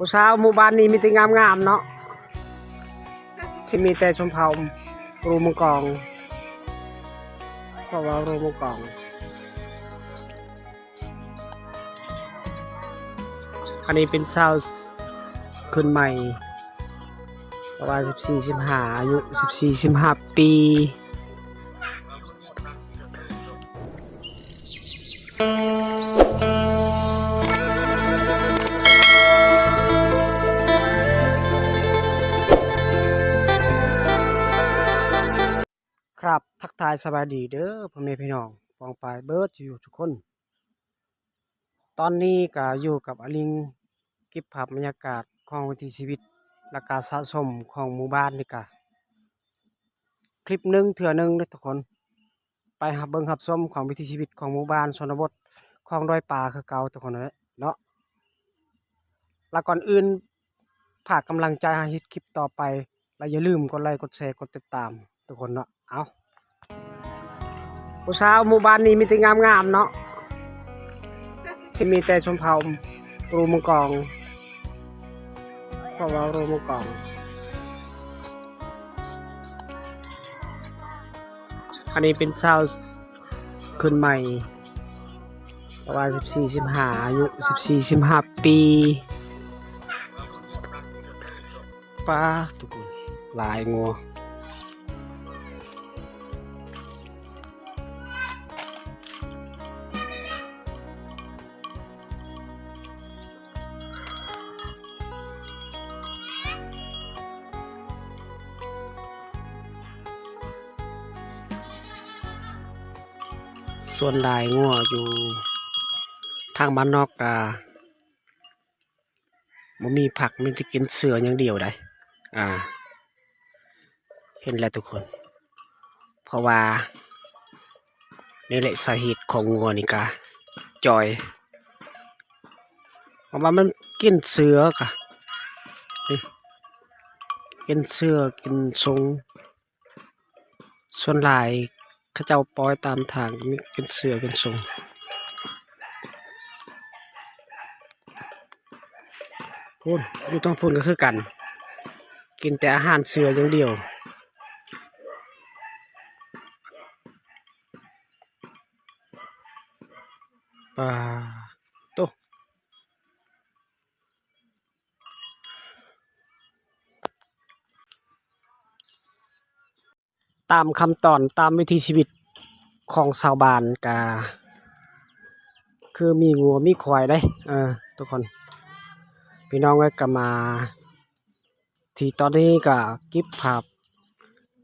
ຜູ້ສາວໝູ່ບ້ານນີ້ມີແຕ່ງາມໆເນາະ ທີ່ມີແຕ່ຊົນເຜົ່າຣູມັງກອງ ເພາະວ່າຣູມັງກອງ. ອັນນີ້ເປັນສາວຂຶ້ນໃໝ່ ປະມານສິບສີ່ ສິບຫ້າ ອາຍຸສິບສີ່ ສິບຫ້າປີ. ຄັບ ທັກທາຍສະບາຍດີເດີພໍ່ແມ່ພີ່ນ້ອງປ້ອງປາຍເບິດສູ່ຢູ່ທຸກຄົນ. ຕອນນີ້ກະຢູ່ກັບອາລິງ ເກັບພາບບັນຍາກາດຂອງວິຖີຊີວິດ ແລະກະສະສົມຂອງໝູ່ບ້ານນີ້ກະ ຄລິບໜຶ່ງເທື່ອໜຶ່ງເດີທຸກຄົນ ໄປຮັບເບິ່ງຮັບຊົມຂອງວິຖີຊີວິດຂອງໝູ່ບ້ານຊົນນະບົດຂອງດອຍປາຄືເກົ່າທຸກຄົນເນາະ. ແລະກ່ອນອື່ນ ຝາກກຳລັງໃຈໃຫ້ເຮັດຄລິບຕໍ່ໄປ ແລະຢ່າລືມກົດໄລ ກົດແຊ ກົດຕິດຕາມທຸກຄົນເນາະ. ເອົາ ຜູ້ສາວໝູ່ບ້ານນີ້ມີແຕ່ງາມໆເນາະ ທີ່ມີແຕ່ຊົນເຜົ່າຣູມັງກອງ ເພາະວ່າຣູມັງກອງ. ອັນນີ້ເປັນສາວຂຶ້ນໃໝ່ ປະມານສິບສີ່ ສິບຫ້າ ອາຍຸສິບສີ່ ສິບຫ້າປີ. ປາດ ທຸກຄົນ ຫຼາຍງົວ. ສ່ວນຫຼາຍງົວຢູ່ທາງບ້ານນອກກະ ບໍ່ມີຜັກ ມີແຕ່ກິນເສືອຢ່າງດຽວໃດ໋. ອ່າ ເຫັນແລ້ວທຸກຄົນ ເພາະວ່ານີ້ແຫຼະສາເຫດຂອງງົວນີ້ກະຈ່ອຍ ເພາະວ່າມັນກິນເສືອກະ ນີ້ ກິນເສືອ ກິນຊົງ. ສ່ວນຫຼາຍເຂົາເຈົ້າປ່ອຍຕາມທາງ ມີເປັນເສືອເປັນຊົງ. ພຸ້ນ ຢູ່ທາງພຸ້ນກໍຄືກັນ ກິນແຕ່ອາຫານເສືອຢ່າງດຽວ. ປາໂຕ. ຕາມຄຳຕອນ ຕາມວິຖີຊີວິດຂອງຊາວບ້ານກະຄືມີງົວມີຄວາຍເດ້ ເອີ ທຸກຄົນ ພີ່ນ້ອງເອີຍ. ກະມາທີ່ຕອນນີ້ກະເກັບພາບ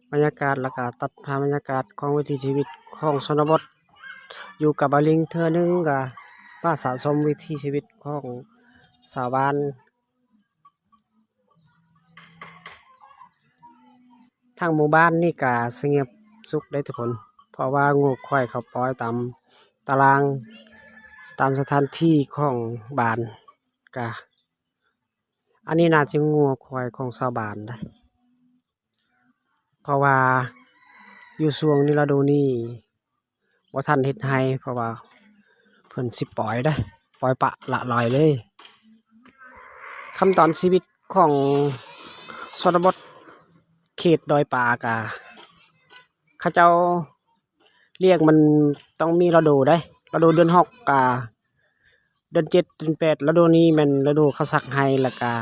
ບັນຍາກາດ ແລະກະຕັດພາບບັນຍາກາດຂອງວິຖີຊີວິດຂອງຊົນນະບົດ ຢູ່ກັບອາລິງເທື່ອໜຶ່ງ ກະມາສະສົມວິຖີຊີວິດຂອງຊາວບ້ານ. ທາງໝູ່ບ້ານນີ້ກະສະຫງົບສຸກເດ້ທຸກຄົນ ເພາະວ່າງົວຄວາຍເຂົາປ່ອຍຕາມຕາລາງ ຕາມສະຖານທີ່ຂອງບ້ານ. ກະອັນນີ້ໜ້າຈະງົວຄວາຍຂອງຊາວບ້ານເດ້ ເພາະວ່າຢູ່ຊ່ວງນີ້ ລະດູນີ້ ບໍ່ທັນເຮັດໄຮ່ ເພາະວ່າເພິ່ນຊິປ່ອຍເດ້ ປ່ອຍປະລະລອຍເລີຍ. ຄຳຕອນຊີວິດຂອງຊົນນະບົດເຂດດອຍປາກະ ເຂົາເຈົ້າລ້ຽງມັນຕ້ອງມີລະດູເດ້ ລະດູເດືອນຫົກກະ ເດືອນເຈັດ ເດືອນແປດ ລະດູນີ້ແມ່ນລະດູເຂົາສັກໄຮ່ ແລ້ວກະ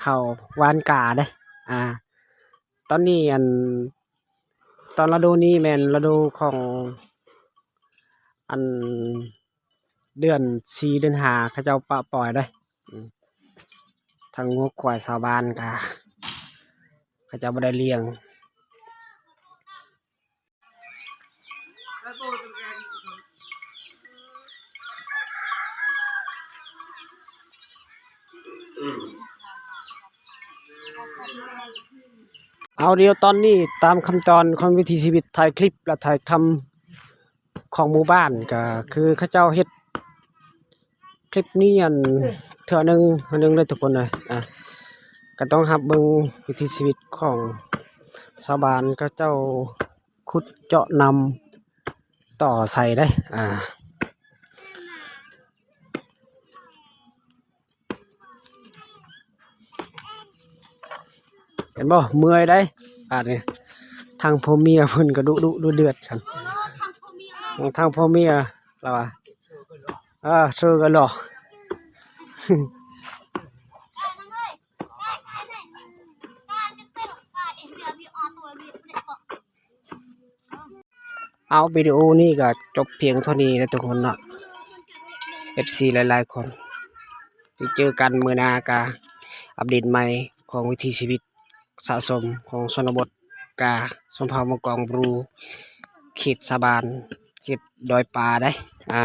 ເຂົາຫວ່ານກາເດ້. ອາ ຕອນນີ້ ອັນ ຕອນລະດູນີ້ແມ່ນລະດູຂອງ ອັນ ເດືອນສີ່ ເດືອນຫ້າ ເຂົາເຈົ້າປະປ່ອຍເດ້. ອາ ທັງງົວຄວາຍຊາວບ້ານກະ ເຂົາເຈົ້າບໍ່ໄດ້ລ້ຽງ. ເອົາ ດຽວຕອນນີ້ຕາມຄຳຕອນຂອງວິຖີຊີວິດ ຖ່າຍຄລິບ ແລະ ຖ່າຍທຳຂອງໝູ່ບ້ານ ກະຄືເຂົາເຈົ້າເຮັດ ຄລິບນີ້ ອັນ ເທື່ອໜຶ່ງ ເທື່ອໜຶ່ງເລີຍທຸກຄົນເອີຍ. ອາ ກໍຕ້ອງຮັບເບິ່ງວິຖີຊີວິດຂອງຊາວບ້ານ ເຂົາເຈົ້າຂຸດເຈາະນ້ຳຕໍ່ໃສ່ເດ້. ອາ. ເຫັນບໍ່? ເມື່ອຍໄດ໋ບາດນີ້. ທາງຜົວເມຍເພິ່ນກໍດຸດຸເດືອດໆກັນ. ທາງຜົວເມຍລາວວ່າ ເອີ ເຊີກະຫຼໍ່. ເອົາ ວິດີໂອນີ້ກໍຈົບພຽງເທົ່ານີ້ນະທຸກຄົນເນາະ ເອັຟຊີຫຼາຍໆຄົນ. ຈະເຈີກັນມື້ໜ້າ ກະອັບເດດໃໝ່ຂອງວິຖີຊີວິດສະສົມຂອງຊົນນະບົດກາ ຊົນເຜົ່າມັງກອງບຣູ ເຂດສາບານ ເຂດດອຍປາໄດ໋. ອ່າ